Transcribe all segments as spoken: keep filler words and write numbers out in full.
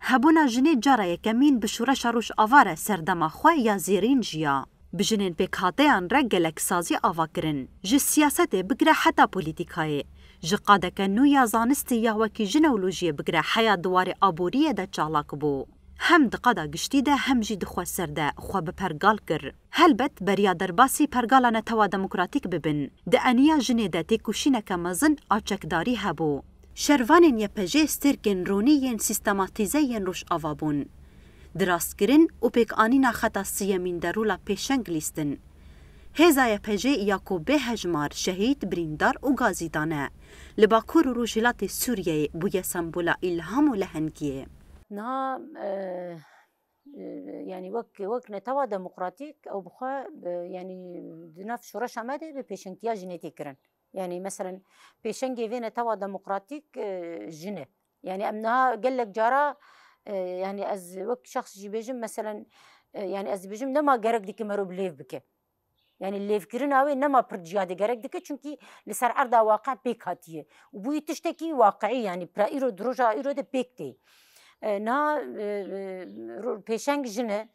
Hebûna jinê cara yekemîn bi şoreşa Rojava re serdema xwe ya zêrîn jiya. Bi jinên pêkhateyan re gelek sazî ava kirin. Ji siyasetê bigire heta polîtîkayê, ji qadeke nû ya zanistî ya wekî jineolojiyê bigire heya di warê aboriyê de çalak bû. Hem di qada giştî de hem jî di xweser de xwe bi pergal kir. Helbet beriya derbasî pergala Netewa Demokratîk bibin, di eniya jinê de têkoşîneke mezin a çekdarî hebû. Şervanên Y P J stêrkên ronî yên sîstematîze yên Rojava bûn. Di rastkirin û pêkanîna xeta siyemîn de rola pêşeng lîstin. Hêza Y P J ya ku bê hejmar şehîd, birîndar û gazî dane, li Bakur û Rojhilatê Sûriyeyê bûye sembola îlham û lehengiyê. Niha, e, e, yanî wek, wek netewa demokratîk ew bi xwe, e, yanî di nav şoreşa me de bi pêşengtiya jinê tê kirin. Yanî meselen pêşengê vê netewa demokratîk, e, jin e. Yanî em niha gelek cara, e, yanî ez wek şexs jî bêjim, meselen, e, yanî ez dibêjim nema gerek dike mero bi lêv bike. Yanî lêvkirina wê nema pir cihadê gerek dike, çunkî li ser erda waqe pêk hatiye. Û bûyî tiştekî waqiî, yanî pira îro, di roja îro de pêk tê. E, niha, e, e, ro-, pêşeng jin e,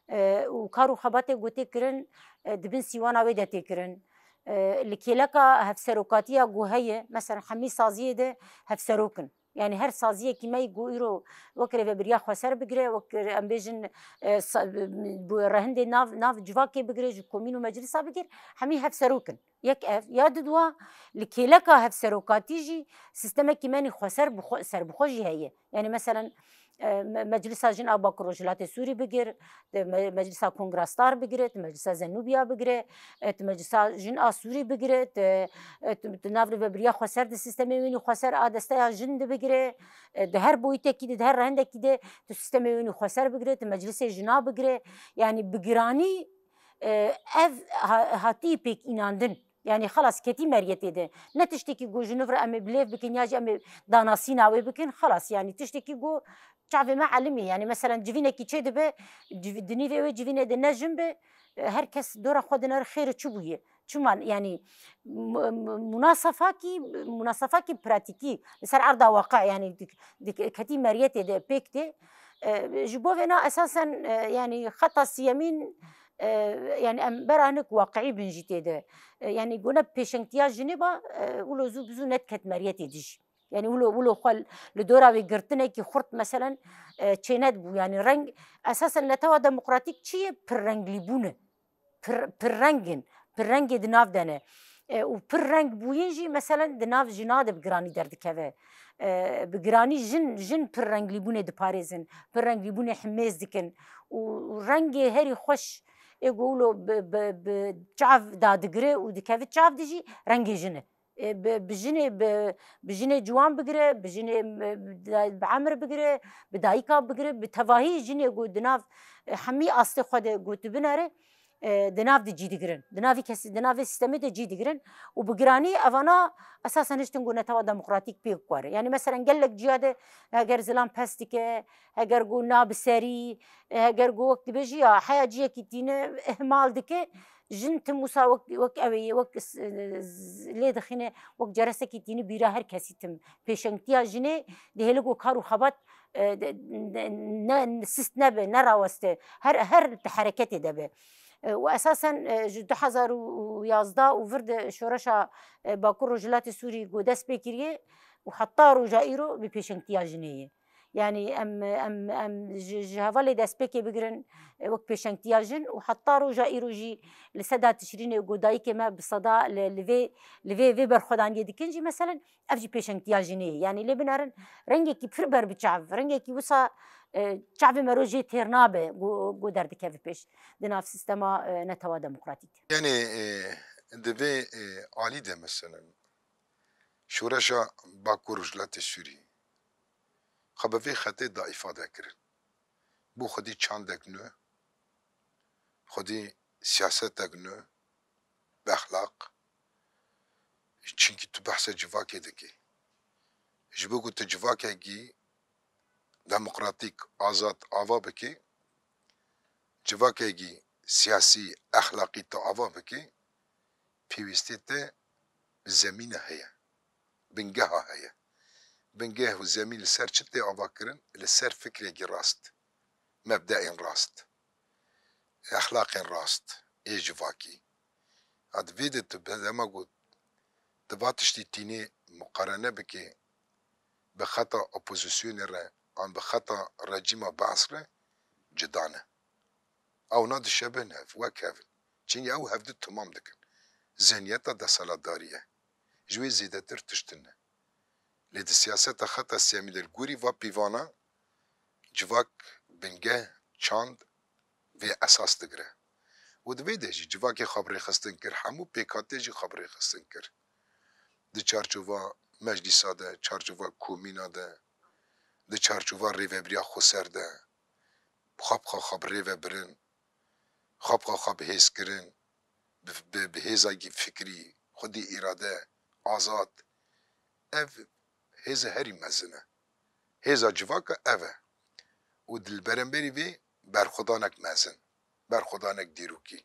e, û kar û xebatê ku tê kirin, e, di bin sîwana wê de tê kirin. E, li kêleka hevserokatiya ku heye, mesela hemî saziyê de hevserok in. Yanî her saziyekî me yî ku îro wek rêvebiriya xweser bigire, wek em bêjin, e, sa-, bi rehindê nav, nav civakê bigire, ji komîn û meclisa bigir, hemî hevserok in. Yek ev, ya didwa li kêleka hevserokatî jî sîstemekî me nî xweser bi xwe, serbixwe jî heye. Yanî meselen, e, me-, Meclisa Jin a Bakur Rojhilatê Sûrî bigir, di me-, Meclisa Kongra Star bigire, di Meclisa Zenûbiya bigire, e, di Meclisa Jin a Sûrî bigire, di, e, di, di nav rêvebiriya xweser di sîstemê wînî xweser a desteya jin de bigire, e, di her boyîtekî de, di her rehendekî de di sîstemê wînî xweser bigire, di Meclisê Jina bigire. Yanî bi giranî, e, ev ha-, hatî pêk înandin. Yanî xelas ketî meriyetê de. Ne tiştekî ku ji nû re em ê bi lêv bikin ya jî em ê danasîna wê bikin. Xelas, yanî tiştekî ku çavê me elimî. Yanî meselen civînekî çê dibe, civ-, di nîvê wê civînê de ne jin be, e, her kes dora xwe dinere xêr çi bûye. Çima, yanî mu-, mu-, munasefakî, munasefakî pratîkî li ser erda waqe, yanî dik-, dik-, ketî meriyetê de pêk tê. E, ji bo vêna esasen, e, yanî xeta siyemîn, e, yanî em bera hinek waqiî bin jî tê de. E, yanî gune pêşengtiya jinê ba, e, wilo zû bi zû nediket meriyetê dijî. Yanî wilo, wilo xwe li dora wê girtinekî xurt meselen, e, çênedibû. Yanî reng, esasen netewa demokratîk çi ye? Pirrenglîbûn e. Pir, pirreng in. Pirrengê di nav de ne. E, û pirreng bûyîn jî meselen di nav jina de bi giranî derdikeve. E, bi giranî jin, jin pirrenglîbûnê diparêzin. Pirrenglîbûnê himêz dikin. Û, û rengê herî xweş ê ku wilo bi, bi, bi çav dadigire û dikeve çav de jî rengê jin e. E, bi, bi jinê, bi, bi jinê ciwan bigire, bi jinê, e, bi da-, bi emir bigire, bi dayika bigire, bi tevahî jinê ku di nav, e, hemî astê xwe de ku tu binere, e, di nav de cî digirin. Di navî kesî, di navê sîstemê de cî digirin û bi giranî evana esasen hiştin ku netewa demokratîk pêk were. Yanî meselen gelek ciya de heger zilam pes dike, heger ku na bi serî, e, heger ku wek dibêjî ya heya ciyekî tîne ihmal dike, jin tim wisa wek, wek ew ê, wek s-, z-, lê dixîne, wek ceresekî tîni bîra her kesî tim. Pêşengtiya jinê dihêle ku kar û xebat, e, de, de, ne, sist nebe, neraweste, her, her di hereketê de be. E, û esasen, e, ji du hezar û yazdeh û vir de şoreşa, e, Bakur Rojhilatê Sûrî ku dest pê kiriye û heta roja îro bi pêşengtiya jinê ye. Yanî em, em, em ji, ji hevalê destpêkê bigirin, e, wek pêşengtiya jin û heta roja îro jî li seda Tişrînê ku dayikê me bi seda li, li vê, li vê, vê berxwedaniyê dikin jî, meselen ev jî pêşengtiya jinê ye. Yanî lê binerin rengekî pir ber bi çav, rengekî wisa, e, çavê me rojê têr nabe ku, ku derdikeve pêş di nav sîstema, e, netewa demokratîk de. Yanî, e, di vê, e, alî de meselen şoreşa Bakur Rojhilatê Sûrî xwe bi vê xetê da îfade kirin. Bû xwedî çandek nû, xwedî siyasetek nû, bi exlaq. Çimkî tu behsa civakê dikî. Ji bo ku tu civakekî demokratîk, azad ava bikî, civakekî siyasî, exlaqî tu ava bikî, pêwîstî te bi zemîne heye, bingeha heye. bingeh û zemîn li ser çi tê ava kirin? Li ser fikrekî rast, mebdeên rast, exlaqên rast ê civakî. Ha di vê de tu bi dema ku tu va tiştî tînê muqarene bikê bi xeta opozisyonê re an bi xeta rejîma Baas re cuda ne. Ewna dişebin hev, wek hev in. Çimkî ew hevdu timam dikin. Zihniyeta desthilatdarî ye. Ji wê zêdetir tişt tune. Lê di siyaseta xeta sêyemî de li gorî va pîvana civak bingeh, çand vê esas digire. Û di vê de jî civakê xwe bi rêxistin kir, hemû pêkhatê jî xwe bi rêxistin kir. Di çarçova meclîsa de, çarçova komîna de, di çarçova rêvebiriya xweser de, xwe bi xwe xwe bi rê ve birin, xwe bi xwe xwe bi hêz kirin, bi, bi, bi hêzekî fikrî, xwedî îrade, azad. Ev hêze herî mezin e. Hêza civaka ev e. Û di li beramberî vê berxwedanek mezin, berxwedanek dîrokî.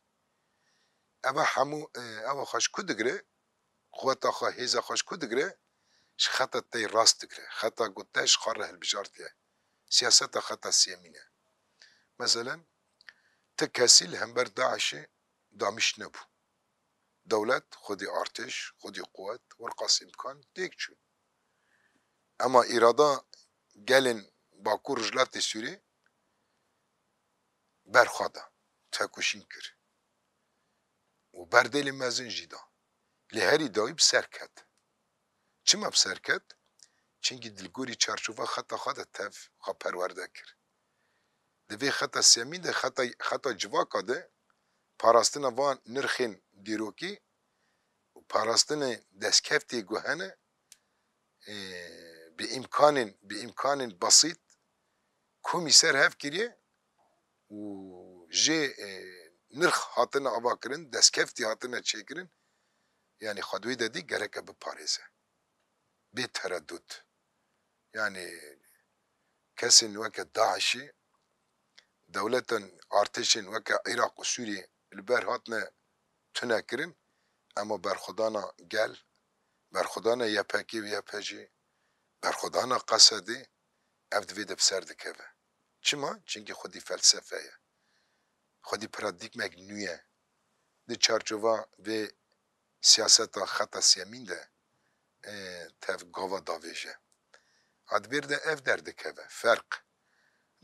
Eva hemû, e, eva xwe ji ku digire? Quweta xwe, hêza xwe ji ku digire? Ji xeta te yê rast digire. Xeta ku te ji xwe re hilbijartiye. Siyaseta xeta sêyemîn e. Meselen, ti kesî li hember DAIŞê damîş nebû. Dewlet, xwedî artêş, xwedî quwet, werqas îmkan têk çû. Ema îrada gelên Bakur Rojhilatê Sûriyê berxwe da, tekoşîn kir. Û berdêlê mezin jî da. Lê herî dawî bi ser ket. Çima bi ser ket? Çimkî di li gorî çarçova xeta xwe de tev xwe perwerde kir. Di vê xeta sêyemîn de, xeta, xeta civaka de parastina van nirxên dîrokî û parastinê destkeftê ku hene, ê, bi îmkanên, bi îmkanên besît komî ser hev kiriye û jê, e, nirx hatine avakirin, destkeftî hatine çêkirin, yanî xwe di wê de dî gereke biparêze. Bê teredût. Yanî kesên weke DAIŞî, dewletên artêşên weke Iraq û Sûriyê li ber hatine tunekirin, ema berxwedana gel, berxwedana Y P G û Y P G, berxwedana Qesedê, ev di vê de bi ser dikeve. Çima? Çimkî xwedî felsefe ye. Xwedî paradîgmek nû ye. Di çarçova vê siyaseta xeta sêyemîn de, e, tev gava davêje. Adbêr de ev derdikeve. Ferq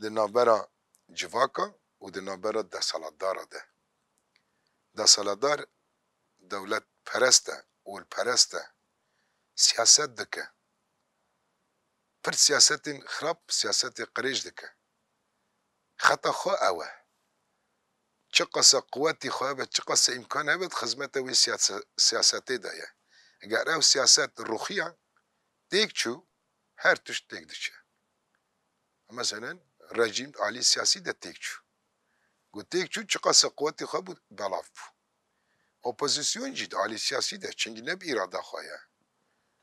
di navbera civaka û di navbera desthilatdara de. Desthilatdar dewletperest e, olperest e. Siyaset dike. Pir siyasetên xirab, siyasetê qirêj dike. Xeta xwe ew e. Çiqasa quwetî xwe hebe, çiqasa îmkan hebe, di xizmeta wê siyase-, siyasetê de ye. Eger ew siyaset ruxiya, têk çû, her tişt têk diçe. Meselen, rejîm alî siyasî de têk çû. Ku têk çû, çiqasa quwetî xwe bû, belav bû. Opozîsyon jî di alî siyasî de, çimkî ne bi îrada xwe ye.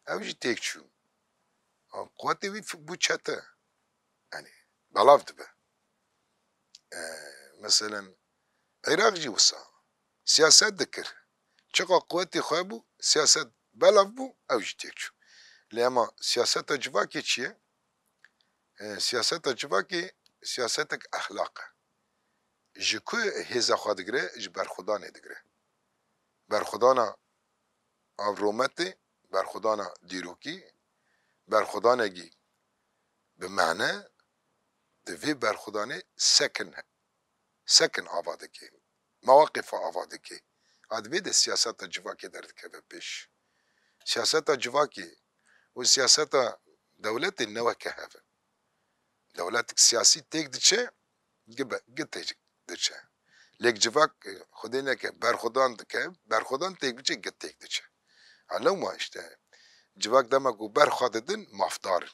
Ew jî têk çû. Quwetê wî f-, bû çete. Yanî, belav dibe. E, meselen, Iraq jî wisa siyaset dikir. Çiqa quwetê xwe bû, siyaset belav bû, ew jî têk çû. Lê ema siyaseta civakê çi ye? E, siyaseta civakê siyasetek exlaq e. Ji ku hêza xwe digire? Ji berxwedanê digire. Berxwedana avrometê, berxwedana dîrokî, berxwedanekî bi mane, di vê berxwedanê sekin, sekin ava dike, mewaqîfa ava dike. A di vê de siyaseta civakê derdikeve pêş. Siyaseta civakê û siyaseta dewletê ne weke hev in. Dewletek siyasî têk diçe, gi be-, gi têk diçe. Lê civak, e, Xwedê neke, berxwedan dike, berxwedan têk biçe, gi têk diçe. Ha, lewma işte, civak dema ku berxwe didin, mafdar in.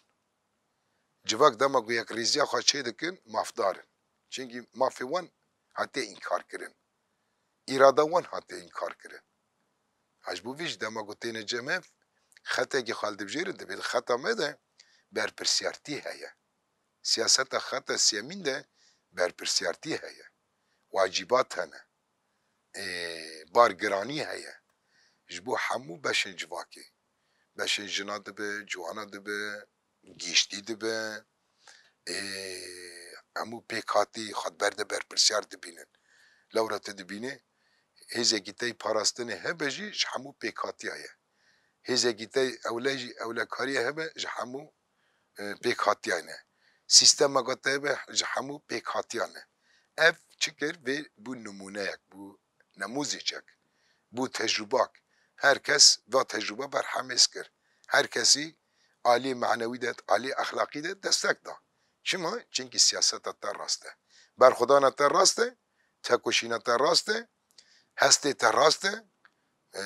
Civak dema ku yekrêziya xwe çê dikin, mafdar in. Çimkî mafê wan hatiye înkar kirin. Îrada wan hatiye înkar kirin. Ha, ji bo vê jî dema ku têne cem hev, xetekî xwe li dibijêrin, divê di xeta me de berpirsiyartî heye. Siyaseta xeta sêyemîn de berpirsiyartî heye. Wacîbat hene. Ê, bargiranî heye. Ji bo hemû beşên civakê. Beşên jina dibe, ciwana dibe, giştî dibe, ê, hemû pêkhatî xwe berde berpirsiyar dibînin. Lewra tu dibînî, hêzekî te yî parastinê hebe jî ji hemû pêkhatiya ye. Hêzekî te ewle jî ewlekariye hebe ji hemû, e, pêkhatiya ne. Sîstemeka te hebe ji hemû pêkhatiya ne. Ev çi kir? Vê bû nimûneyek, bû nemûzîcek, bû tecrûbak. Her kes va tecrûbe berhemêz kir. Her kesî alî manewî de, alî exlaqî de destek da. Çima? Çimkî siyaseta te rast e. Berxwedana te rast e, tekoşîna te rast e, hestê te rast e, e,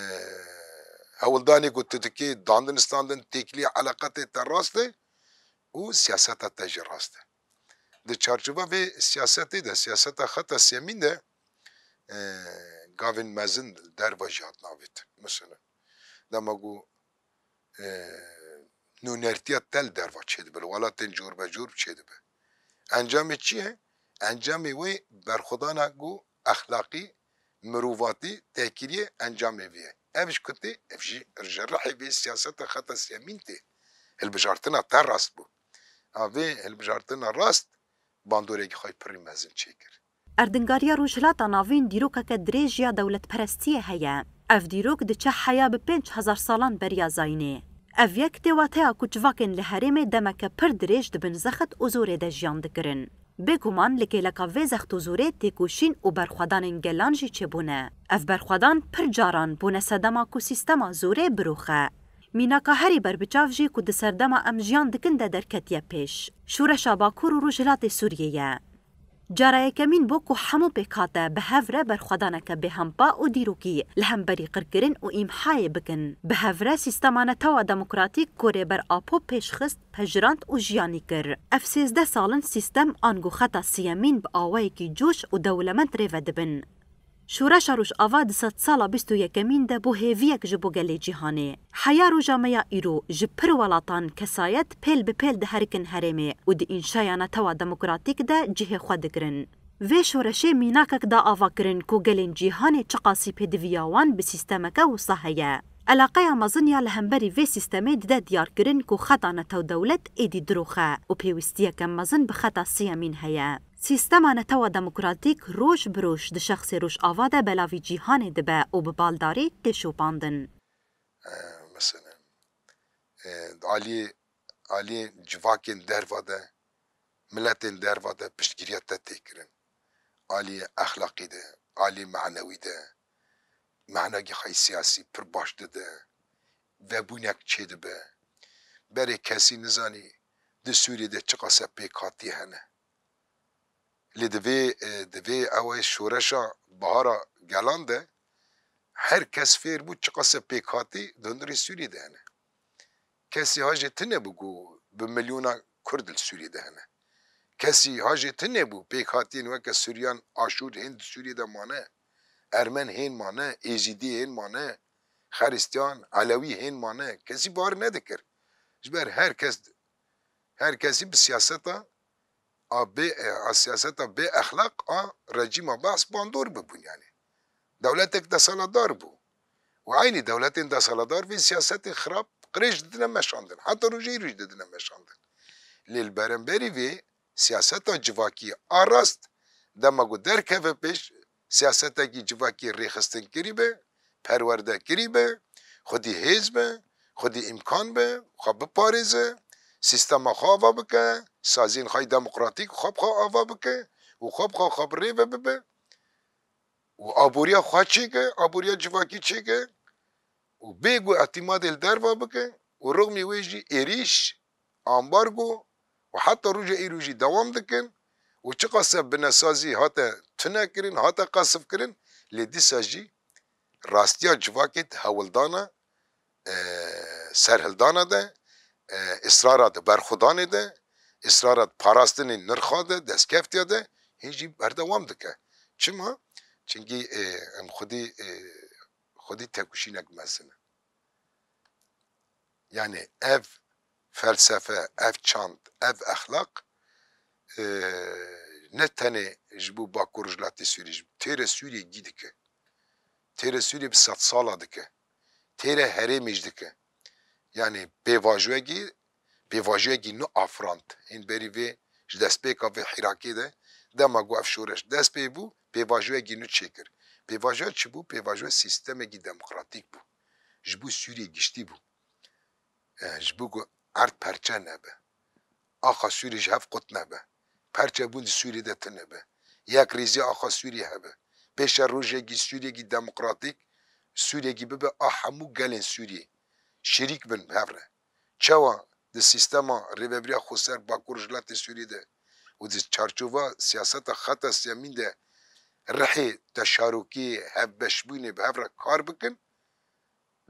hewldanê ku tu dikê, dandin standin, têkilî eleqetê te rast e û siyaseta te jî rast e. Di çarçova vê siyasetê de, siyaseta xeta sêmîn de, e, gavên mezin li derva jî hatin avêtin. Mesela, dema ku, e, nûnertiya te li derva çêdibe, li welatên cor be cor çêdibe. Encamê çi ye? Encamê wê berxwedana ku exlaqî, mirovatî, tekiriyê encamê vê ye. Ev ji ku tê, ev jî ji rihê vê siyaseta xeta sêmîn tê. Hilbijartina te rast bû. A vê hilbijartina rast bandorekî xwe pirî mezin çêkir. Erdingariya Rojhilata Navîn dîrokeke dirêj ya dewletperestiyê heye. Ev dîrok diçe heya bi pênc hezar salan beriya zayînê. Ev yek tê wateya ku civakên li herêmê demeke pir dirêj di bin zext û zorê de jiyan dikirin. Bêguman li kêleka vê zext û zorê têkoşîn û berxwedanên gelan jî çêbûne. Ev berxwedan pir caran bûne sedema ku sîstema zorê biroxe. Mînaka herî berbiçav jî ku di serdema em jiyan dikin de derketiye pêş. Şoreşa Bakur û Rojhilatê Sûriyê ye. Cara yekemîn bû ku hemû pêkhate bi hev re berxwedaneke bêhempa û dîrokî li hemberî qirkirin û îmhayê bikin. Bi hev re sîstema netewa demokratîk ku Rêber Apo pêş xist, pejirand û jiyanî kir. Ev sêzdeh sal in sîstem ango xeta siyemîn bi awayekî coş û dewlemend rêve dibin. Şoreşa Rojava di sedsala bîst û yekemîn de bû hêviyek ji bo gelê cîhanê. Heya roja me ya îro ji pir welatan kesayet pêl bi pêl diherikin herêmê û di înşaya netewa demokratîk de cihê xwe digirin. Vê şoreşê mînakek da avakirin ku gelên cîhanê çiqasî pêdiviya wan bi sîstemeke wisa heye. Eleqeya mezin ya li hemberî vê sîstemê dide diyarkirin ku xeta netew-dewlet êdî diroxe û pêwîstiyeke mezin bi xeta siyemîn heye. Sîstema netewa demokratîk roj bi roj di şexsê Rojava de belavî cîhanê dibe û bi baldarî tê şopandin. E, mesela, e, aliyê, aliyê civakên derva de, miletên derva de piştgiriya te tê kirin. Aliyê exlaqî de, aliyê manewî de, manegî xwe siyasî pir baş dide, vebûnek çêdibe. Berê kesî nizanî di Sûriyê de çiqase pêkhatî hene. Lê di vê, e, di vê ew ê şoreşa Bihara Gelan de her kes fêr bû çiqase pêkhatî di hundirê Sûriyê de hene. Kesî ha jê tune bû ku bi milyona Kurd li Sûriyê de hene. Kesî ha jê tune bû pêkhatiyên weke Suryan, Aşûr hên di Sûriyê de mane, Ermen hên mane, Êzîdî hên mane, Xeristiyan, Elewî hên mane. Kesî bawer nedikir. Ji ber her kes, her kesî bi siyaseta a bê, a siyaseta bê exlaq a rejîma Baas bandor bibûn, yanî. Dewletek desaladar bû. Û eynî dewletên desaladar vê siyasetê xirab qirêj didine meşandin. Heta rojê îro jî didine meşandin. Lê li beramberî vê siyaseta civakî a rast, dema ku derkeve pêş, siyasetekî civakî rêxistin kirî be, perwerde kirî be, xwedî hêz be, xwedî îmkan be, xwe biparêze, sîstema xwe ava bike, saziyên xwe yê demokratîk xwe bi xwe ava bike û xwe bi xwe, xwe bi rê ve bibe û aboriya xwe çêke, aboriya civakî çêke û bê ku îtîmadê li derva bike û rixmî wê jî êrîş, ambargo û heta roja îro jî dewam dikin û çiqase binesazî hate tunekirin, hate qesifkirin, lê dîsa jî rastiya civakê di hewldana, e, serhildana de, e, israra di berxwedanê de, israra di parastinê nirxa de, destkeftiya de hîn jî berdewam dike. Çima? Çimkî, e, em xwedî, e, xwedî têkoşînek mezin e. Yanî ev felsefe, ev çand, ev exlaq, e, ne tenê ji bo Bakur Rojhilatê Sûriyê, ji têrê Sûriyê gî dike. Têrê Sûriyê bi sedsala dike. Têrê herêmê jî dike. Yanî pêvajoyekî, pêvajoyekî nû afirand. Hîn berî vê ji destpêka vê hîrakê de, dema ku ev şoreş dest pê bû, pêvajoyekî nû çêkir. Pêvajoya çi bû? Pêvajoya sîstemekî demokratîk bû. Ji bo Sûriyê giştî bû. E, ji bo ku erd perçe nebe. Axa Sûriyê ji hev qut nebe. Perçebûn di Sûriyê de tune be. Yekrêziya axa Sûriyê hebe. Pêşerojekî Sûriyekî demokratîk, Sûriyekî bibe a hemû gelên Sûriyê. Şirîk bin bi hev re. Çawa di sîstema rêvebiriya xweser Bakur Rojhilatê Sûriyê de û di çarçova siyaseta xeta siyemîn de rihê teşarokî, hevbeşbûnê bi hev re kar bikin,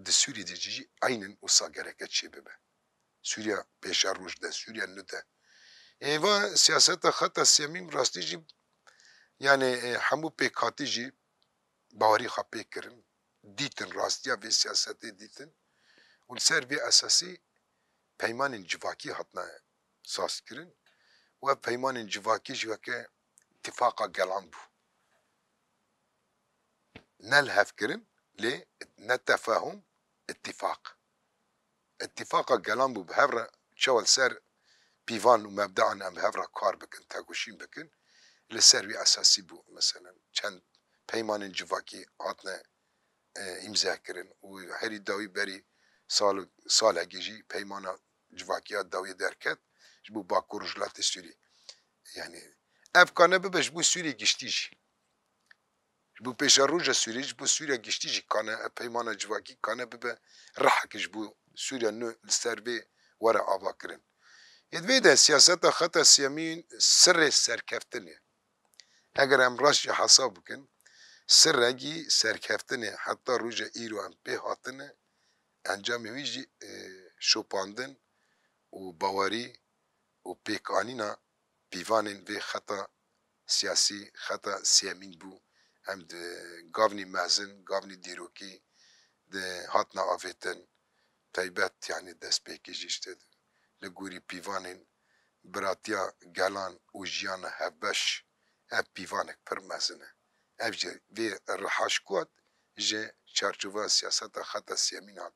di Sûriyê de jî eynin wisa gereke çêbibe. Sûriya pêşeroj de, Sûriya nû de. Êva siyaseta xeta siyemîn rastî jî, yani, e, hemû pêkhatî jî bawerî xwe pê kirin, dîtin, rastiya vê siyasetê dîtin û li ser vê esasî peymanên civakî hatine sazkirin û ev peymanên civakî jî weke tifaqa gelan bû. Ne li hev kirin, lê ne tefahum, îtîfaq. Îtîfaqa gelan bû bi hev re çawa li ser pîvan û mebdean em bi hev re kar bikin, tekoşîn bikin, li ser wî esasî bû. Meselen çend peymanên civakî hatine, e, îmze kirin û herî dawî berî sal, salekê jî peymana civakiya dawî derket ji bo Bakur Rojhilatê Sûriyê. Yani ev kane bibe ji bo Sûriyê giştî jî. Ji bo pêşeroja Sûriyê, ji bo Sûriya giştî jî kane, ev peymana civakî kane bibe rihek ji bo Sûriya nû li ser vê were avakirin. Ê di vê de siyaseta xeta siyemîn sirrê serkeftinê. Eger em rast jî hesab bikin, sirrekî serkeftinê heta roja îro em pê hatine, encamê wî jî, e, şopandin û bawerî û pêkanîna pîvanên vê xeta siyasî, xeta siyemîn bû. Em di gavnî mezin, gavnî dîrokî di hatina avêtin, taybet, yani destpêkê jî işte li gorî pîvanên biratiya gelan û jiyana hevbeş, ev pîvanek pir mezin e. Ev jî vê riha ji ku hat, ji çarçoveya siyaseta xeta siyemîn hat.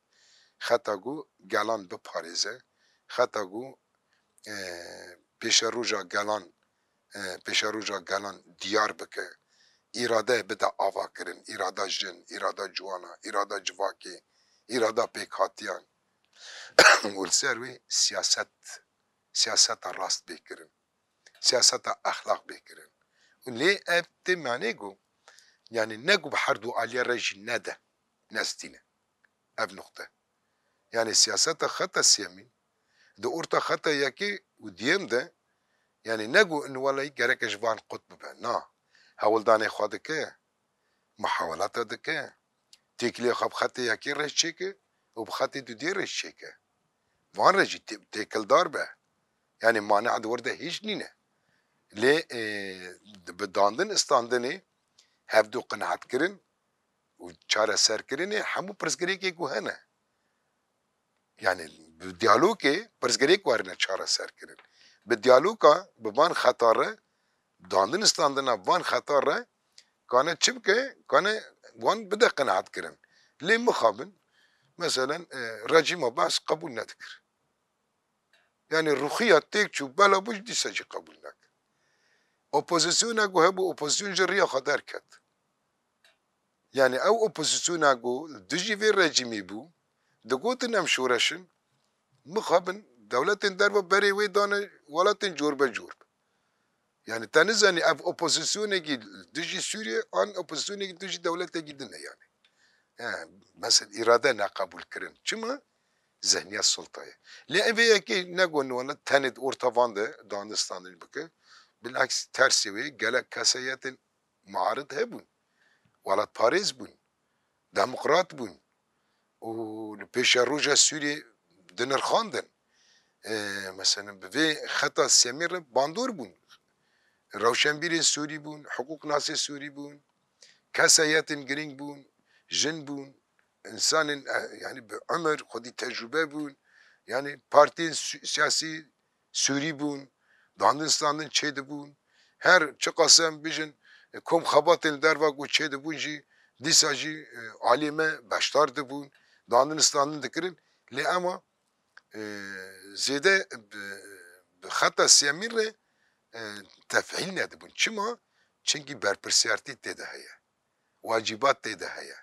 Xeta ku gelan biparêze, xeta ku, e, pêşeroja gelan, e, pêşeroja gelan diyar bike, îrade bide avakirin, îrada jin, îrada ciwana, îrada civakê, îrada pêkhatiyan. Û li ser wê siyaset, siyaseta rast bê kirin. Siyaseta exlaq bê kirin. Û lê ev tê manê ku, yani ne ku bi her du aliyê re jî nede, nestîne. Ev nuqte. Yani siyaseta xeta siyemîn, di orta xeta yekê û diyem de, yani ne ku in welay gereke ji van qut bibe. Na. Hewldanê xwe dike, muhawelata dike, têkiliyê xwe bi xetê yekê re çêke û bi xetê dudiyê re çêke. Van re jî tê-, têkildar be. Yani mane di wir de hîç nîne. Lê, e, bi dandin istandinê hevdu qenaetkirin û çareserkirinê hemû pirsgirêkê ku hene. Yani bi diyalogê pirsgirêk werine çareserkirin. Bi diyaloga, bi van xeta re, dandin istandina van xeta re, kane çi bike, kane wan bide qenaetkirin. Lê mixabin, meselen, e, rejîma Baas qebûl nedikir. Yani ruhiya têk çû bela bû jî dîsa jî qebûl nekir. Opozisyona ku hebû, opozisyon ji riya xwe derket. Yani ew opozisyona ku dijî vê rejîmê bû, digotin em şoreş in, mixabin dewletên derve berê wê dane welatên cor be cor. Yani te nizanî ev opozisyonekî dijî Sûriyê an opozisyonekî dijî dewletekî din e yani. He, mesela îrade neqebûl kirin. Çima? Zihniyet sulta ye. Lê ev yekê ne ku niwana tenê di orta van de dandistandin bike. Bilaks tersê wê gelek kesayetên muarid hebûn. Welatparêz bûn. Demokrat bûn. Û li pêşeroja Sûriyê dinirxandin. E, mesela bi vê xeta siyemî re bandor bûn. Rewşenbîrên Sûrî bûn, hiqûqnasê Sûrî bûn, kesayetên girîng bûn, jin bûn, însanên, e, yani bi umir, xwedî tecrûbe bûn, yani partiyên su-, siyasî Sûrî bûn, dandin standin çêdibûn. Her çiqas em bijin, e, kom xebatên li derva ku çêdibûn jî, dîsa jî, e, alî me beşdar dibûn, dandin standin dikirin. Lê ema, e, zêde bi, bi xeta siyemîn re, e, tefhîl nedibûn. Çima? Çimkî berpirsiyartî tê de heye. Wacîbat tê de heye.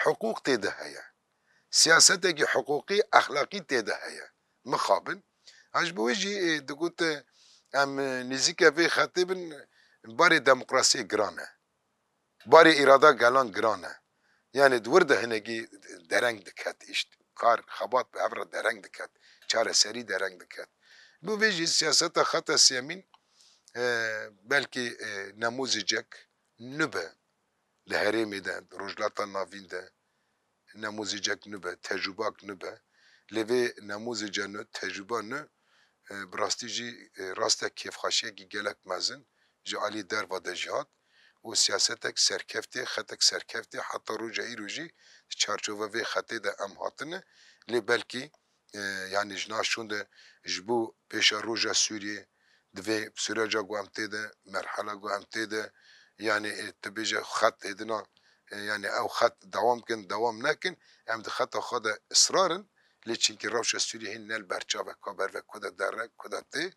Hiqûq tê de heye. Siyasetekî hiqûqî, exlaqî tê de heye. Mixabin. Ha ji bo wê jî, e, digot, e, em, e, nêzîke vê xetê bin, barê demokrasiyê giran e. Barê îrada gelan giran e. Yani di wir de hinekî dereng diket, îşt, kar, xebat bi hev re dereng diket, çareserî dereng diket. Bi vê jî siyaseta xeta siyemîn, e, belkî, e, nemûzicek nû be li herêmê de, Rojhilata Navîn de, nemûzicek nû be, tecrûbak nû be. Lê vê nemûzica nû, tecrûba nû, e, bi rastî jî, e, rast e kêfxweşiyekî gelek mezin ji alî derva de jî hat û siyasetek serkeftê, xetek serkeftê heta roja îro jî di çarçova vê xetê de em hatine. Lê belkî, e, yanî ji nav şûnde ji bo pêşa roja Sûriyê, di vê süreca ku em tê de, merhala ku em tê de, yanî, e, tu bêje xet hêdina, e, yanî ew xet dewam kin, dewam nekin, em di xeta xwe de israr in, lê çimkî rewşa Sûriyê hîn ne li ber çav e, ka berve ku de dere, ku de tê,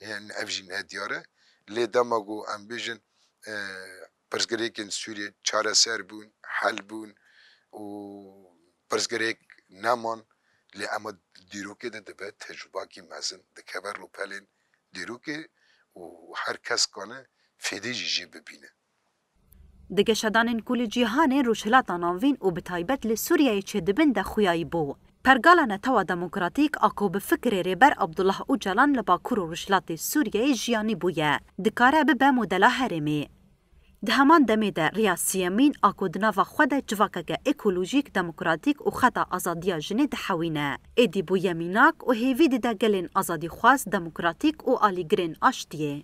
yanî ev jî ne diyar e. Lê dema ku em bêjin, e, pirsgirêkên Sûriyê çareser bûn, hel bûn û pirsgirêk neman, lê ema dîrokê de dibe tecrûbakî mezin, dikeve rûpelên dîrokê û her kes kane fêdê jî jê bibîne. Di geşedanên ku li cîhanê Rojhilata Navîn û bi taybet li Sûriyeyê çêdibin de xuyayî bû. Pergala Netewa Demokratîk a ku bi fikirê Rêber Abdullah Ocalan li Bakur û Rojhilatê Sûriyeyê jiyanî bûye, dikare bibe modela herêmê. Di heman demê de rêya siyemîn a ku di nava xwe de civakeke ekolojîk, demokratîk û xeta azadiya jinê dihewîne, êdî bûye mînak û hêvî dide gelên azadîxwaz, demokratîk û alîgirên aştiyê.